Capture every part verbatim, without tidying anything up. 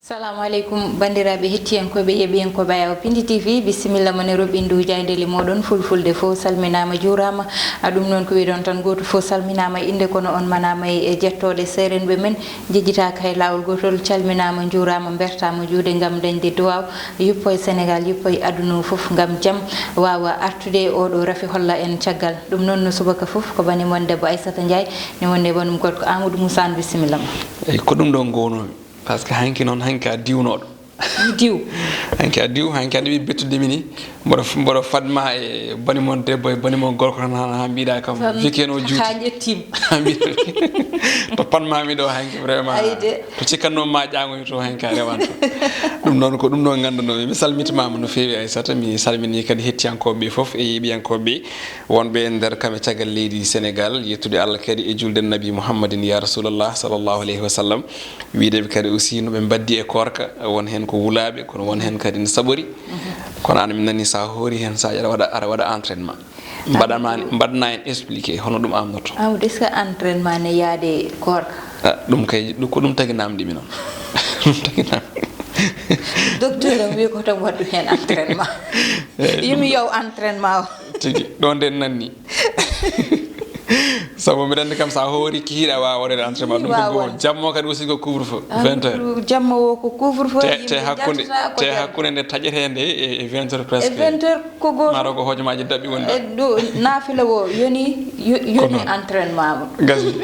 Salamu aleykum, banndiraaɓe hettiyankooɓe, yeɓiyankooɓe Ayaw Pindi T V, bisimilla mon e roɓɓindu jaayndeeli mooɗon. Fulfulde fof salminaama, juuraama. A, ɗum noon ko wiɗon tan, gooto fof salminaama e innde, kono on manaama e, e jettooɗe. Seerenɓe men njejjitaaka e laawol gootol, calminaama, juuraama, mbertaama juuɗe ngam dañde duwaaw, yuppo e Senegaal, yuppo e aduna o fof, ngam jam waawa artude e oo ɗoo rafi, holla en caggal. Ɗum noon, no subaka fof, ko bani mon debbo Aissata Ndiaye, ni wonde banum gorko Amadou Moussa Anne, bisimilla ma. Eyi, ko ɗum ɗo ngownoomi. Par ce que hanki noon, hanki a diwnooɗo. Mi diw. Hanki a diw, hanki aɗa wi bettude mi ni. Mboɗo, mboɗo fadma e bani mon debbo e bani mon gorko tan, haa, haa mbiɗa kam, tan weekend o juuti. Haa ƴettim. Haa mbiɗa, to panmami ɗo hanki, vraiment. Ayi de. To cikkatnoo ma ƴaaŋoy to hanki a rewan to. Ɗum noon ko ɗum ɗo nganndunomi. Mi salmitmaama no feewi, Aissata. Mi salmini kadi hettiyankooɓe fof e yeɓiyankooɓe wonɓe e nder kam e caggal leydi Senegaal. Yettude Allah kadi e julde Nabi Muhammadin, ya Rasulallah, sallallahu alayhi wa sallam. Wiideɓe kadi aussi no ɓe mbaddi e koorka, won heen ko wulaaɓe, kono won heen kadi ne saɓori. Kono an, mi nani sa hoori heen, sa aɗa waɗa, aɗa waɗa entraînement. Mbaɗama, mbaɗna en expliqué hono ɗum amnoto. Amadou, est ce que entraînement ne yaade koorka? Ah, ɗum kay, ɗum ko ɗum tagi namdi mi noon. Ɗum tagi namdi. Docteur am wi ko tan waɗu heen entraînement. Eh, yimi yow entraînement o. Tigi, ɗon nden nanni. Sabu mbiɗa anndi kam, sa hoori kihiiɗa, a waawa waɗde entraînement. Ɗum ko goho. Jamma o kadi aussi ko couvre feu, ah, vingt heures. Jamma o ko couvre feu, te, te hakkunde, te hakkunde nde taƴetee nde e, e vingt heures presque. E vingt heures ko goto. Maro ko hojomaaji daɓɓi woni ɗo. E ɗo, naafila o yoni, yo-, yoni entraînement mo. Gasi.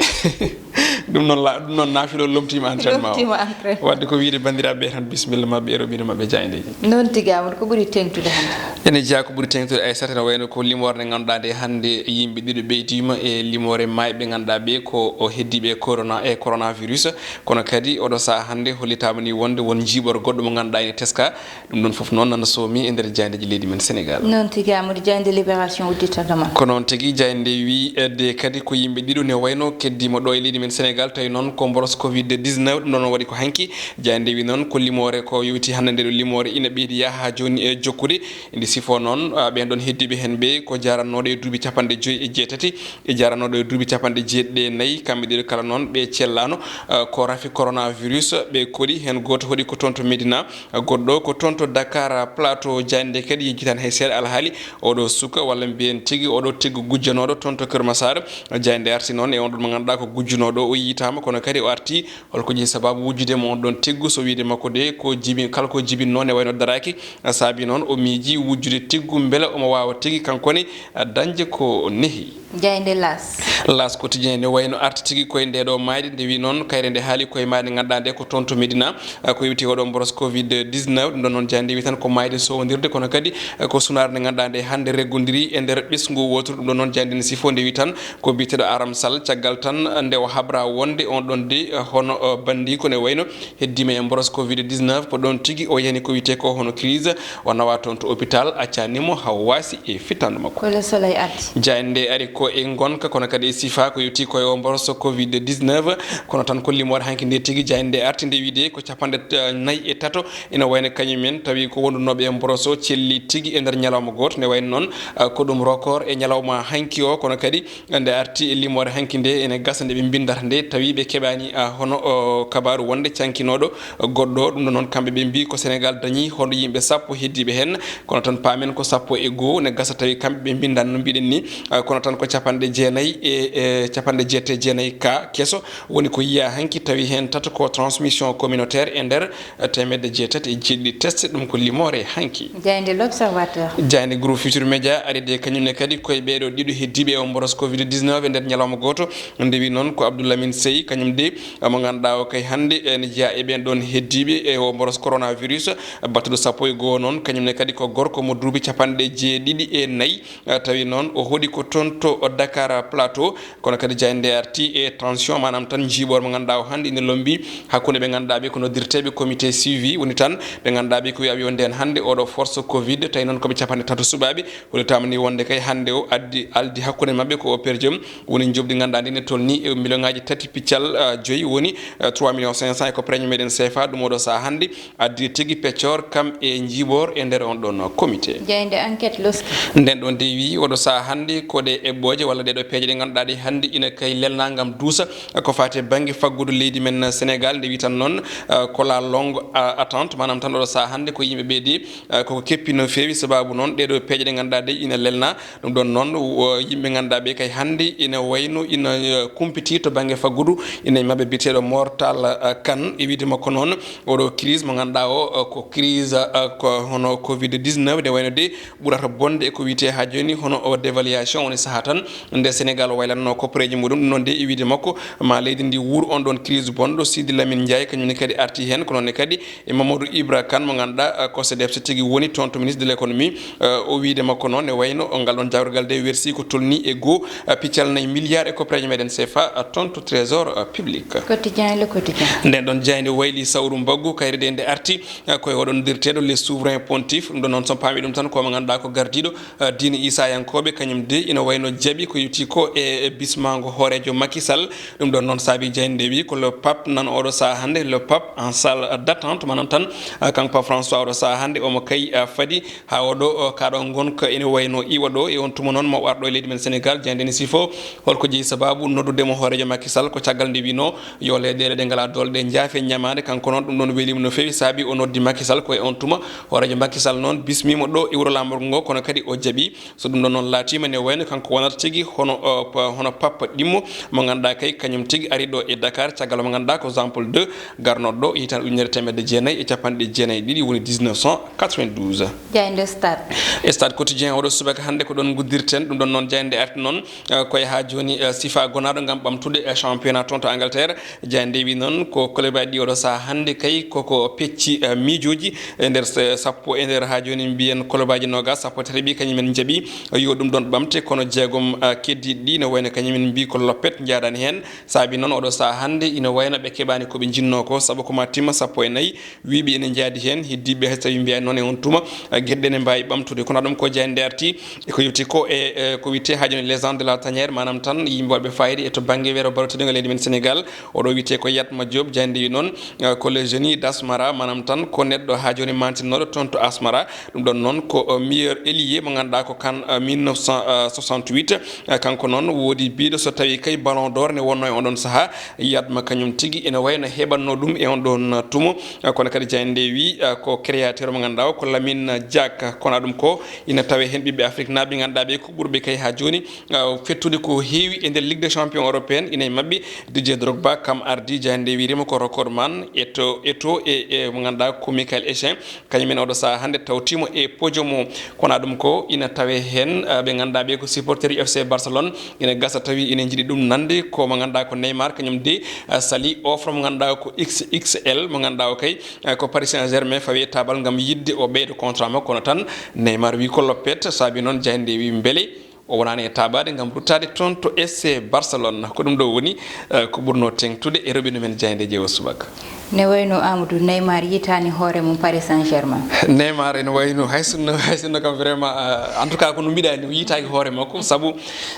Ɗum noon la, ɗum noon naafila o lomtiima entraînement o. Lomtiima entraînement. Wadde ko wiyde banndiraaɓe ɓe tan, bisimilla maɓɓe e roɓɓinde maɓɓe jaayndeeji. Noon tigi, Amadou, ko ɓuri teeŋtude hannde? Ene jeyaa ko ɓuri teeŋtude, Aissata, ene wayno ko limoore nde ngannduɗaa nde hannde yimɓe ɗiɗo ɓeydiima e limoore maayɓe ɓe ngannduɗaa ɓe ko o heddiiɓe e corona, e coronavirus. Kono kadi oɗo sahaa hannde hollitaama ni wonde won jiiɓoore goɗɗo mo ngannduɗaa ene teskaa. Ɗum ɗon fof noon nana soomi e nder jaayndeeji leydi men Senegaal. Noon tigi, Amadou, jaaynde Libération udditanto ma. Ko noon tigi, jaaynde wi, eh, de kadi ko yimɓe ɗiɗo ne wayno keddiima ɗo e leydi men Senegaal, tawi noon ko mboros covid dix-neuf, ɗum ɗon waɗi ko hanki. Jaaynde wi noon ko limoore ko yowiti hannde nde ɗo limoore ina ɓeydi yaha haa jooni e jokkude. Nde sifo noon, ah, ɓeen ɗon heddiiɓe heen ɓe ko jaarannooɗo e duuɓi capanɗe joyi e jeetati, e jaarannooɗo e duuɓi capanɗe jeeɗiɗi e nayi, kamɓe ɗiɗo kala noon ɓe cellaano, ah, ko rafi coronavirus, ɓe koɗi heen gooto hoɗi ko toon to Médina, goɗɗo ko toon to Dakar Plateau. Jaaynde kadi yejjitan hay seeɗa alhaali oɗo suka walla mbiyen tigi oɗo tiggo gujjanooɗo toon to Keur Massar. Jaaynde arti noon e on ɗon mo ngannduɗaa ko gujjanooɗo, o yiytaama, kono kadi o arti holko jeyi sababu wujjude mo on ɗon tiggu, so wiyde makko de ko jibi, kala ko jibinno ne wayno daraaki, saabi noon o miiji wujjude tiggu mbele omo waawa tigi kankone dañde ko nehi. Jaaynde L'As. L'As Quotidien ne wayno arti tigi koye nde ɗo maayde, nde wi noon kayre nde haali koye maayde ngannduɗaa nde ko toon to Médina, ah, ko yowiti oɗo mboros covid dix-neuf. Ɗum ɗon noon jaaynde wi tan ko maayde sowndirde, kono kadi, eh, ko sunaare nde ngannduɗaa nde hannde reggodiri e nder ɓesngu wooturu. Ɗum ɗon noon jaaynde nde sifo nde wi tan ko biyeteeɗo Aram Sall, caggal tan nde o habra wonde on ɗon de, eh, hono, eh, banndiiko ne wayno heddiima e mboros covid dix-neuf, ko ɗoon tigi o yani ko wiyetee ko hono crise, o nawa toon to hôpital, accaani mo haw waasi e fittaandu makko. Ko Le Soleil addi. Jaaynde ari ko e ngonka, kono kadi e sifa ko yowti ko e o mboros covid dix-neuf, kono tan ko limoore hanki nde tigi jaaynde arti nde wiide ko capanɗe, eh, nayi e tato ina wayno kañum en tawi ko wondunooɓe e mboros o celli tigi e nder ñalawma gooto, ne wayno noon, eh, ko ɗum record e ñalawma hanki o, kono kadi nde arti e limoore hanki nde, ene gasa nde ɓe mbindata nde, tawi ɓe keɓaani, ah, hono, o, kabaaru wonde cankinooɗo goɗɗo. Ɗum ɗo noon, kamɓe ɓe mbii ko Senegaal dañi hono yimɓe sappo heddiiɓe heen, kono tan paamen ko sappo e goo ne gasa tawi kamɓe ɓe mbindaani no mbiɗen ni, ah, kono tan ko capanɗe jeenayi e, e capanɗe jeetati e jeenayi ka keso woni ko yiya hanki, tawi heen tato ko transmission communautaire e nder teemedde jeetati e jeeɗiɗi test. Ɗum ko limoore hanki. Jaaynde L'Observateur. Jaaynde Groupe Futurs Médias ari de kañum ne kadi koye ɓeeɗo ɗiɗo heddiiɓe e o mboros covid dix-neuf e nder ñalawma gooto. Nde wi noon ko Abdou Lamine Sey, kañum de mo ngannduɗaa o kay hannde ene jeyaa e ɓeen ɗoon heddiiɓe e o mboros coronavirus. Battuɗo sappo e goo noon, kañum ne kadi ko gorko mo duuɓi capanɗe jeeɗiɗi e nayi, tawi noon o hoɗi ko toon to Dakar Plateau. Kono kadi jaaynde nde arti e tension, maanaam tan jiiɓoore mo ngannduɗaa o hannde ina lombi hakkunde ɓe ngannduɗaa ɓe ko noddirteeɓe comité suivi, woni tan ɓe ngannduɗaa ɓe ko wiyaa yo ndeen hannde oɗo force covid, tawi noon ko ɓe capanɗe tato suɓaaɓe. Hollitaama ni wonde kay hannde o addi, aldi hakkunde maɓɓe ko o per diem, woni njoɓdi ngannduɗaa ndi ne tolni e million ngaaji tati piccal, ah, joyi woni, ah, trois millions cinq cents e ko preñe meɗen C F A, ɗum oɗo sahaa hannde addi tigi peccoor kam e njiiboor e nder on ɗon comité. Jaaynde Enquête loski. Nden ɗon de wi oɗo sahaa hannde ko ɗe eɓɓooje walla ɗeɗo peeje ɗe ngannduɗaa ɗe hannde ina kay lelnaa ngam duusa ko faati e bannge faggudu leydi men Sénégal, nde wi tan noon, ah, ko la longue, ah, attente, maanaam tan oɗo sahaa hannde ko yimɓe ɓe de, ah, koko keppi no feewi, sababu noon ɗeɗo peeje ɗe ngannduɗaa de ina lelnaa. Ɗum ɗon noon, o, yimɓe ngannduɗaa ɓe kay hannde ina wayno ina, eh, kumpiti to bannge faggudu, ina e maɓɓe biyeteeɗo Mortal, eh, Kane. E wiyde makko noon, oɗo crise mo ngannduɗaa o, eh, ko crise, eh, ko hono covid dix-neuf, nde wayno de ɓurata bonde e ko wiyetee haa jooni hono o dévaluation, woni sahaa tan nde Sénégal waylatnoo koppareeji muɗum. Ɗum noon de e wiyde makko, ma leydi ndi wuur on ɗon crise bonɗo. Sidi Lamine Ndiaye kañum ne kadi arti heen, ko noon ne kadi e Mamadou Ibra Kane mo ngannduɗaa, eh, ko C D F C tigi woni toon to ministre de l'économie. Eh, o wiyde makko noon ne wayno ngal ɗon jawrgal de wersi ko tolni e goo, eh, piccal nayi milliard e koppareeje meɗen C F A, eh, toon to trésor, eh, public. Quotidien, Le Quotidien. Nden ɗon jaaynde wayli sawru mbaggu, kayre de nde arti, eh, koye oɗon ndirteeɗo le souverain pontife. Ɗum ɗon noon so paami ɗum tan ko mo ngannduɗaa ko gardiiɗo eh, diine Isayankooɓe, kañum de ina wayno jaɓi ko yowti ko e, e bismaango hooreejo Macky Sall. Ɗum ɗon noon saabi jaaynde wi ko le pape nan oɗo sahaa hannde, le pape en salle d'attente, maanaam tan, eh, kanko Pape François oɗo sahaa hannde omo kay, eh, fadi haa oɗo, eh, kaɗo ngonka ina wayno iwa ɗo. E on tuma noon mo arɗo e leydi men Sénégal, jaaynde ne sifo holko jeyi sababu noddude mo hooreejo Macky Sall ko caggal nde wino yo leyɗeele ɗe ngalaa doole ɗe njaafe ñamaande. Kanko noon ɗum ɗon welima no feewi saabi o noddi Macky Sall ko e on tuma hooreejo Macky Sall noon bismimo ɗo e wuro laamorgo ngo, kono kadi o jaɓi. So ɗum ɗon noon laatiima ne wayno kanko wonata tigi hono, uh, pa-, hono pappa ɗimmo mo ngannduɗaa kay kañum tigi ari ɗo e Dakar caggal mo ngannduɗaa ko Jean Paul deux garnoɗo ɗo e hitaande ujunere teemedde jeenayi e capanɗe jeenayi e ɗiɗi, woni dix-neuf cent quatre-vingt-douze. Jaaynde Stade. E Stade Quotidien oɗo subaka hannde ko ɗon nguddirten. Ɗum ɗon noon jaaynde arti noon, uh, koye haa jooni, uh, sifa gonaaɗo ngam ɓamtude, uh, championnat toon to Angleterre. Jaaynde wi noon ko club aji ɗi oɗo sahaa hannde kay koko pecci, eh, miijooji e nder s-, sappo e nder haa jooni mbiyen club aji noogas, sappo e tati ɓi kañum en njaɓi, eh, yo ɗum ɗon ɓamte, kono jeegom, eh, keddiiɗi ɗi ne wayno kañum en mbi ko loppet njaadani heen. Saabi noon oɗo sahaa hannde ina wayno ɓe keɓaani ko ɓe njinnoo ko, sabu ko ma timma sappo e nayi wiiɓe ene njaadi heen, heddiiɓe hay so tawii mbiyaani noon e on tuma, eh, geɗe ɗe ne mbaawi ɓamtude. Kono ɗum ko jaaynde arti, e ko yowti ko e, e ko wiyetee haa jooni légende de la tanière, maanaam tan yimɓe waɗɓe fayida e to bannge weeyo barotooɗo e leydi men Sénégal. Oɗo wiyetee ko Yatma Diop, jaaynde wi noon, eh, ko le génie d'Asmara, maanaam tan ko neɗɗo haa jooni maantinnooɗo toon to Asmara. Ɗum ɗon noon ko, eh, meilleur ailier mo ngannduɗaa ko CAN, eh, mille neuf cent soixante-huit. Eh, kanko noon woodi biiɗo so tawii kay Ballon d'Or ne wonnoo e on ɗon sahaa, Yatma kañum tigi ene wayno heɓatnoo ɗum e on ɗon, eh, tumo. Eh, kono kadi jaaynde wi, eh, ko créateur mo ngannduɗaa o ko Lamine Diack. Kono ɗum ko ina tawee heen ɓiɓɓe Afrique naaɓe ngannduɗaa ɓe ko ɓurɓe kay haa jooni, ah, fettude ko heewi e nder Ligue des Champions européenne. Ina e maɓɓe Didier Drogba, kam ardi jaaynde wi rimo ko record man, Eto'o, Eto'o e, e mo ngannduɗaa ko Michael Essien, kañum en oɗo sahaa hannde tawtiimo e podium o. Kono ɗum ko ina tawee heen, ah, ɓe ngannduɗaa ɓe ko supporter F C Barcelone, ina gasa tawi ina njiɗi ɗum nande ko mo ngannduɗaa ko Neymar, kañum de, ah, sali offre mo ngannduɗaa ko X X L, mo ngannduɗaa o kay, ah, ko Paris Saint-Germain fawi e taabal ngam yiɗde o ɓeyda contrat makko, kono tan Neymar wi ko loppet, saabi noon jaaynde wi mbele o wonaani e taabaade ngam ruttaade toon to F C Barcelone. Ko ɗum ɗo woni, eh, ko ɓurnoo teeŋtude e roɓindu men jaayndeeji o subaka. Ne wayno Amadou, Neymar yitaani hoore mum Paris Saint-Germain. Neymar ene wayno hay sinno, hay sinno kam vraiment, eh, en tout cas ko no mbiɗaa ni, o yitaaki hoore makko, sabu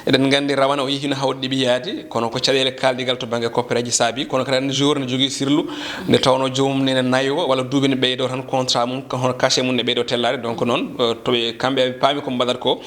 eɗen nganndi rawane o yehi no hawɗi ɗiɓi yaade, kono ko caɗeele kaaldigal to bannge koppereeji saabi, kono kadi joueur ne jogii sirlu, nde tawnoo joomum ne ene nayo walla duuɓi ne ɓeydoo tan contrat mum, ka-, hono cachet mum ne ɓeydoo tellaade, donc noon, eh, to ɓe, kamɓe ɓe paami ko mbaɗata ko,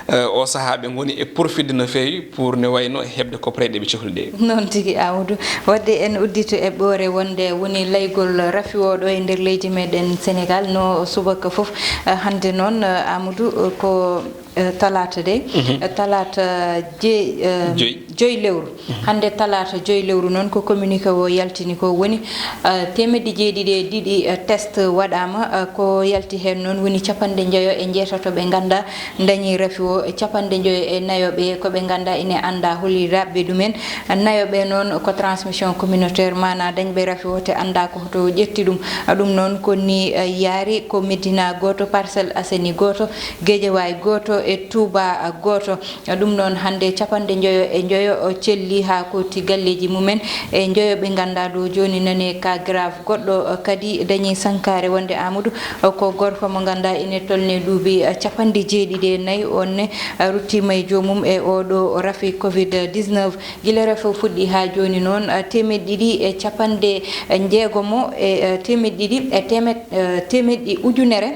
eh, o sahaa ɓe ngoni e profitde no feewi pour ne wayno heɓde koppareeje ɗe ɓe cohli ɗe. Noon tigi, Amadou. Waɗde en uddito eɓɓoore wonde woni laygol rafi o ɗo e nder leydi meɗen Sénégal no subaka fof. Eh, hannde noon, eh, Amadou, eh, ko, eh, talaata de. Mhm. Eh, talaata je-, eh, joyi. Joyi lewru. Mhm. Hannde talaata joyi lewru noon ko communiqué o yaltini ko woni, eh, teemedde jeeɗiɗi e ɗiɗi, eh, test waɗaama, eh, ko yalti heen noon woni capanɗe njoyo e njeetato ɓe ngannduɗaa ndañi rafi o, capanɗe njoyo e nayo ɓe ko ɓe ngannduɗaa ine anndaa holi raɓɓe ɗumen. Nayo ɓe noon ko transmission communautaire, maanaa dañɓe rafi o te anndaa ko hoto ƴetti ɗum. Ɗum noon ko ni, eh, yaari, ko Médina gooto, Parcelles Assainies gooto, Guédiawaye gooto, e Touba gooto. Ɗum noon, hannde capanɗe njoyo e njoyo celli haa kooti galleeji mumen, e njoyo ɓe ngannduɗaa ɗo jooni nani ka grave. Goɗɗo kadi dañi sankaare wonde Amadou ko gorko mo ngannduɗaa ine tolni duuɓi capanɗe jeeɗiɗi e nayi, on ne ruttiima e joomum e oɗo rafi covid dix-neuf. Gila rafi o fuɗɗi haa jooni noon, teemeɗɗe ɗiɗi e capanɗe njeegomo e, teemeɗɗe ɗiɗi e teemeɗ-, teemeɗɗe ujunere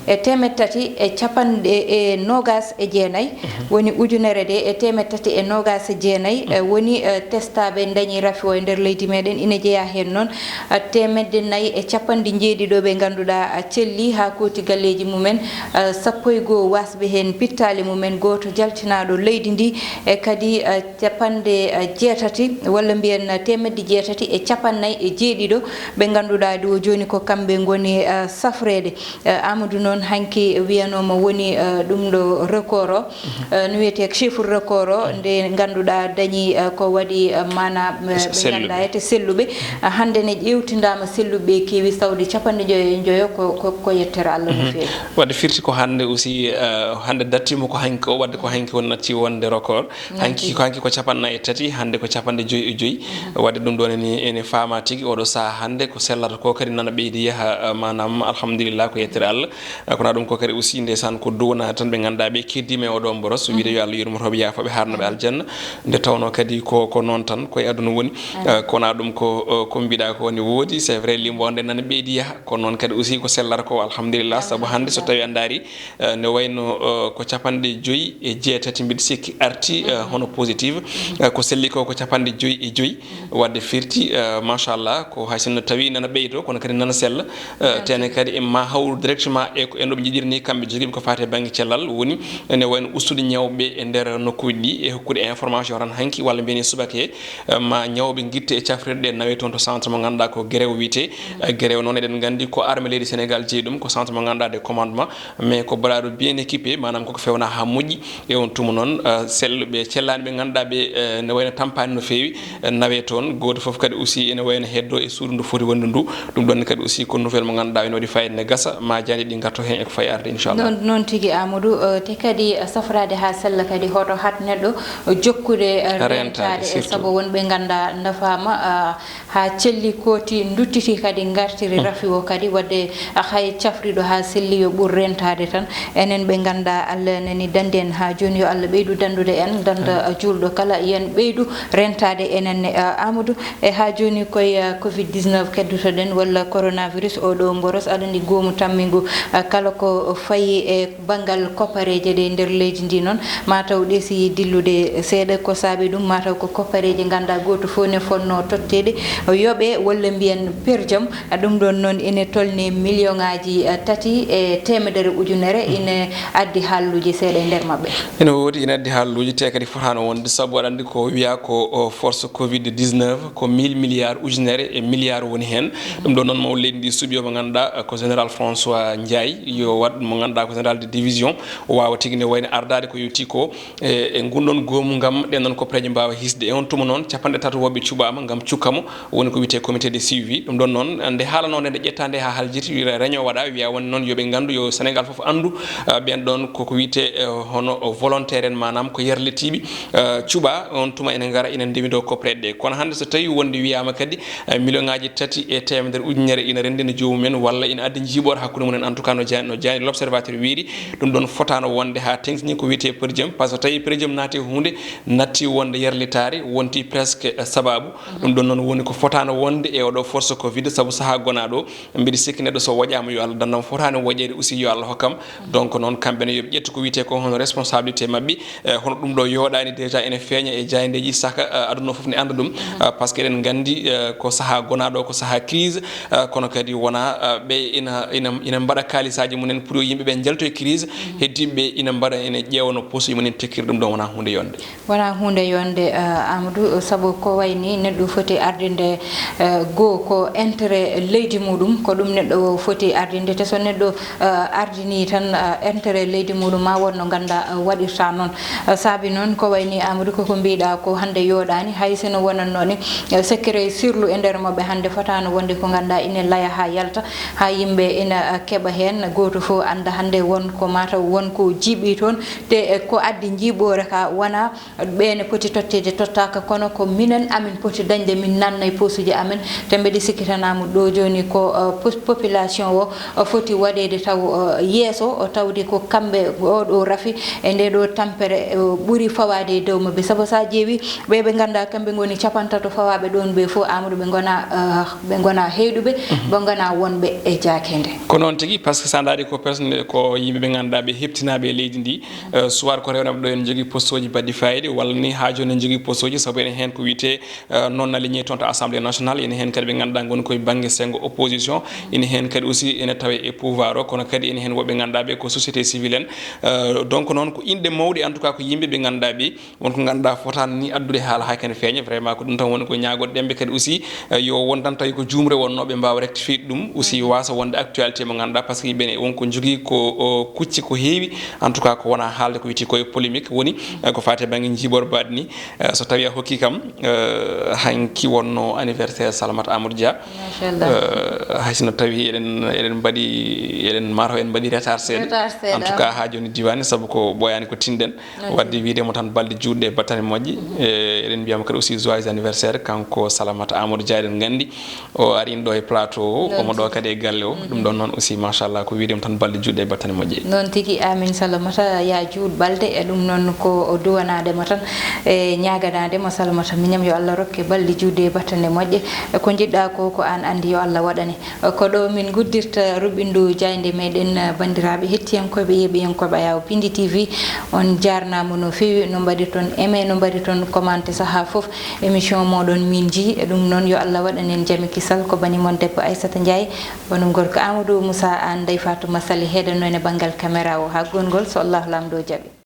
e teemeɗɗe tati e capanɗe e noogas e jeenayi, woni ujunere de e teemeɗɗe tati e noogas e jeenayi, eh, woni, eh, testaaɓe dañi rafi o e nder leydi meɗen. Ina jeyaa heen noon, eh, teemedde nayi e capanɗe njeeɗiɗo ɓe ngannduɗaa, eh, celli haa kooti galleeji mumen, eh, sappo e goo wasɓe heen pittaali mumen, gooto jaltinaaɗo leydi ndi, e kadi, eh, capanɗe, eh, jeetati, walla mbiyen, eh, teemedde jeetati e capanɗe nayi e jeeɗiɗo ɓe ngannduɗaa ɗo jooni ko kamɓe ngoni, eh, safreede. Eh, Amadou noon hanki wiyanooma woni, eh, ɗum ɗo record o, eh, no wiyetee chiffre record o, nde ngannduɗaa dañi, eh, ko waɗi, eh, maanaam, eh, ɓe ngannduɗaa ete selluɓe. Eh, hannde ne ƴeewtindaama selluɓe keewi sawde capanɗe njoyo e njoyo ko, ko, ko yettere Allah no feewi. Wadde firti ko hannde aussi, eh, hannde dartiima ko hanki o, wadde ko hanki o natti wonde record. Hanki ko, hanki ko capanɗe nayi e tati, hannde ko capanɗe joyi e joyi. Wadde ɗum ɗoon ene, ene faama tigi oɗo sahaa hannde ko sellata ko kadi nana ɓeydi yaha, eh, maanaam alhamdulillah ko yettere Allah. Eh, kono ɗum ko kadi aussi ndeysaan ko duwanaade tan ɓe ngannduɗaa ɓe keddiima e oɗo mboros, wiyde yo Allah yurmo rewɓe yaafooɓe haarnooɓe aljanna. Nde tawnoo kadi ko, ko noon tan ko e aduna woni. Eh, kono ɗum ko, eh, ko mbiɗa ko ne woodi, c'est vrai limbo o nde nana ɓeydi yaha, kono noon kadi aussi ko sellata ko alhamdulillah, sabu hannde so tawi a ndaari, eh, ne wayno, eh, ko capanɗe joyi e jeetati mbiɗa sikki arti, eh, hono positive. Eh, ko selli ko ko capanɗe joyi e joyi. Wadde firti, eh, machallah, ko hay sinno tawi nana ɓeydo, kono kadi nana sella. Eh, tene kadi en ma hawru directement e ko en ɗo ɓe njiɗiri ni kamɓe jogiiɓe ko faati e bannge cellal, woni ene wayno ustude ñawɓe e nder nokkuuji ɗi e hokkude information tan hanki walla mbiyeni subaka he, eh, ma ñawɓe ngitte e cafrirɗe nawe toon to centre mo ngannduɗaa ko Guéréo wiyetee. Eh, Guéréo noon eɗen nganndi ko armée leydi Sénégal jeyi ɗum, ko centre mo ngannduɗaa de commandement, mais ko baraɗo bien équipé, maanaam koko fewna haa moƴƴi. E on tuma noon, eh, selluɓe cellaani ɓe ngannduɗaa ɓe, eh, ne wayno tampaani no feewi, eh, nawe toon. Gooto fof kadi aussi ene wayno heddo e suudu ndu foti wonde ndu. Ɗum ɗon kadi aussi ko nouvelle mo ngannduɗaa ene waɗi fayida ne gasa, ma jaani ɗi ngarto heen e ko fayi arde, inchallah. Noon, noon tigi Amadou, eh, te kadi, eh, safraade haa sella kadi hoto hat neɗɗo jokkude, eh, rentaade, e surtout sabu wonɓe ngannduɗaa nafaama, eh, haa celli kooti nduttiti kadi ngartiri rafi o kadi, wadde hay cafriɗo haa selli yo ɓur rentaade tan. Enen ɓe ngannduɗaa Allah nani dandi en haa jooni, yo Allah ɓeydu dandude en, danda juulɗo kala, yen ɓeydu rentaade enen ne, ah, Amadou. E haa jooni koye, ah, covid dix-neuf keddotoɗen walla coronavirus o ɗo mboros, aɗa anndi goomu tammingu, ah, kala ko fayi e banngal koppareeje ɗe nder leydi ndi noon, mataw ɗeesi dillude seeɗa. Ko saabi ɗum? Mataw ko koppareeje ngannduɗaa gooto fof ne fotnoo totteede yoɓe walla mbiyen per diem. Ɗum ɗoon noon ene tolni million ŋaaji, eh, tati e teemedere ujunere, ene addi haalluuji seeɗa e nder maɓɓe. Ene woodi, ene addi haalluuji, te kadi fotaano wonde, sabu aɗa anndi ko wiyaa ko, o, force covid dix-neuf ko mille milliards, ujunere e milliard woni heen. Ɗum ɗoon noon mawɗo leydi ndi suɓii o mo ngannduɗaa, eh, ko général François Ndiaye, yo waɗ mo ngannduɗaa ko général de division, o waawa tigi ne wayno ardaade ko yowti ko e, e ngun ɗon goomu ngam ɗen ɗon koppareeje mbaawa hisde. E on tuma noon, capanɗe tato woɓɓe cuɓaama ngam cukka mo, woni ko wiyetee comité de suivi. Ɗum ɗon noon, nde haalanoo nde, nde ƴettaa nde haa haljiti, wiyata réunion waɗaa, wiyaa wonde noon yo ɓe nganndu, yo Sénégal fof anndu, ah, ɓen ɗon koko wiyetee, eh, hono volontaire en, maanaam ko yarlitiiɓe, eh, cuɓaa, on tuma ene ngara, ene ndewindoo koppareeje ɗe. Kono hannde so tawii wonde wiyaama kadi, eh, million ŋaaji tati e teemedere ujunere ina renndina joomum en, walla ina addi njiiɓoore hakkunde mum en. En tout cas, no jaani, no jaani L'Observateur wiiri, ɗum ɗon fotaano wonde haa teŋtini ko wiyetee per diem, par ce que so tawii per diem naati e huunde, natti wonde yarlitaare, wonti presque, eh, sabaabu. Ɗum ɗon noon woni ko fotaano wonde e oɗo force covid, sabu sahaa gonaaɗo, mbiɗa sikki neɗɗo so woƴaama yo Allah dandam, fotaani woƴeede aussi yo Allah hokkam. Donc noon, kamɓe ne yo ɓe ƴettu ko wiyetee ko hono responsabilité maɓɓe, eh, hono ɗum ɗo yooɗaani déjà ene feeña e jaayndeeji saka, eh, aduna fof ne annda ɗum. Eh, par ce que eɗen nganndi, eh, ko sahaa gonaaɗo, ko sahaa crise, eh, kono kadi wonaa, eh, ɓe ina, ina, ina mbaɗa kaalisaaji mumen pour yo yimɓe ɓe njalto e crise, heddiiɓe ɓe ina mbaɗa, ene ƴeewa no posuji mumen tekkiri, ɗum ɗon wonaa huunde yonde. Wonaa huunde yonde, eh, Amadou, sabu ko wayi ni neɗɗo foti ardinde, eh, goo ko intérêt leydi muɗum, ko ɗum neɗɗo foti ardinde. Te so neɗɗo, eh, ardini tan, eh, intérêt leydi muɗum, ma won no ngannduɗaa, eh, waɗirta noon. Eh, saabi noon ko wayi ni Amadou, koko mbiɗa ko hannde yooɗaani, hay sino wonannoo ni, eh, secret sirlu e nder maɓɓe hannde fotaano wonde ko ngannduɗaa ina laya haa yalta, haa yimɓe ina, eh, keɓa heen, gooto fof annda hannde won ko mataw won ko jiiɓi toon, te ko addi njiiɓoore ka wona ɓeene poti totteede tottaaka, kono ko minen amin poti dañde min nanna e posuji amen. Te mbeɗe sikkitanaamo ɗo jooni ko, eh, pos-, population o, eh, foti waɗeede taw, eh, yeeso, o tawde ko kamɓe oɗo rafi e nde ɗo tampere, eh, ɓuri fawaade e dow maɓɓe. Sabu so a ƴeewi ɓe ɓe ngannduɗaa kamɓe ngoni capantato fawaaɓe ɗoon ɓe fof, Amadou, ɓe ngona, eh, ɓe ngona heyɗuɓe, ɓe ngona wonɓe e jaakende. Ko noon tigi, par ce que so a ndaari ko personne, ko yimɓe ɓe ngannduɗaa ɓe heɓtinaaɓe e leydi ndi, eh, soit ko rewnooɓe ɗo ene njogii poste uji baɗɗi fayida, walla ni haa jooni ene njogii poste uji, sabu ene heen ko wiyetee, eh, non aligné toon to Assemblée nationale, ene heen kadi ɓe ngannduɗaa ngoni koye bannge senngo opposition, ene heen kadi aussi ene tawee e pouvoir o, kono kadi ene heen woɓɓe ngannduɗaa ɓe ko société civile en. Eh, donc noon ko inɗe mawɗe, en tout cas ko yimɓe ɓe ngannduɗaa ɓe won ko ngannduɗaa fotaani ni addude haala haa kene feeña. Vraiment ko ɗum tan woni ko ñaagotoɗen ɓe kadi aussi, eh, yo won tan tawi ko juumre wonnoo, ɓe mbaawa rectifier ɗum aussi, waasa wonde actualité mo ngannduɗaa, par ce que ɓen won ko njogii ko, o, kucci ko heewi, en tout cas ko wona haalde ko wiyetee koye polémique woni, eh, ko faati e bannge njiiɓor baɗɗo ni. Eh, so tawii a hokkii kam, eh, hanki wonnoo anniversaire Salamata Amadou Dia. Machallah. Eh, hay sinno tawii eɗen, eɗen mbaɗi, eɗen mataw en mbaɗi retard seeɗa. Retard seeɗa. En tout cas haa jooni diwaani, sabu ko ɓooyaani ko tinɗen. Ok. Waɗde wiyde mo tan balɗe juutɗe e battane moƴƴe. Eh, eɗen mbiya mo kadi aussi joyeux anniversaire, kanko Salamata Amadou Dia, eɗen nganndi o ari ɗo e plateau o, omo ɗo kadi e galle o. Ɗum ɗon noon aussi, machallah, ko wiyde mo tan balɗe juutɗe e battane moƴƴe. Noon tigi, amin Salamata, ya juut balɗe, e ɗum noon ko o duwanaade mo tan, e ñaaganaade mo Salamata miñam, yo Allah rokke balɗe juutɗe e battane moƴƴe. E ko njiɗɗa ko, ko aan anndi, yo Allah waɗane. Ko ɗo min nguddirta ruɓɓindu jaaynde meɗen, banndiraaɓe hettiyankooɓe, yeeɓiyankooɓe Ayaw Pindi T V. On jaarnaama no feewi, no mbaɗirton aimé, no mbaɗirton commenté sahaa fof émission mooɗon Min Nji. E ɗum noon, yo Allah waɗan en jam e kisal. Ko bani mon debbo Aissata Ndiaye, banum gorko Amadou Moussa Anne, Ndeye Fatouma Sall heedanno en e banngal caméra o. Haa gongol, so Allah Laamɗo jaɓi.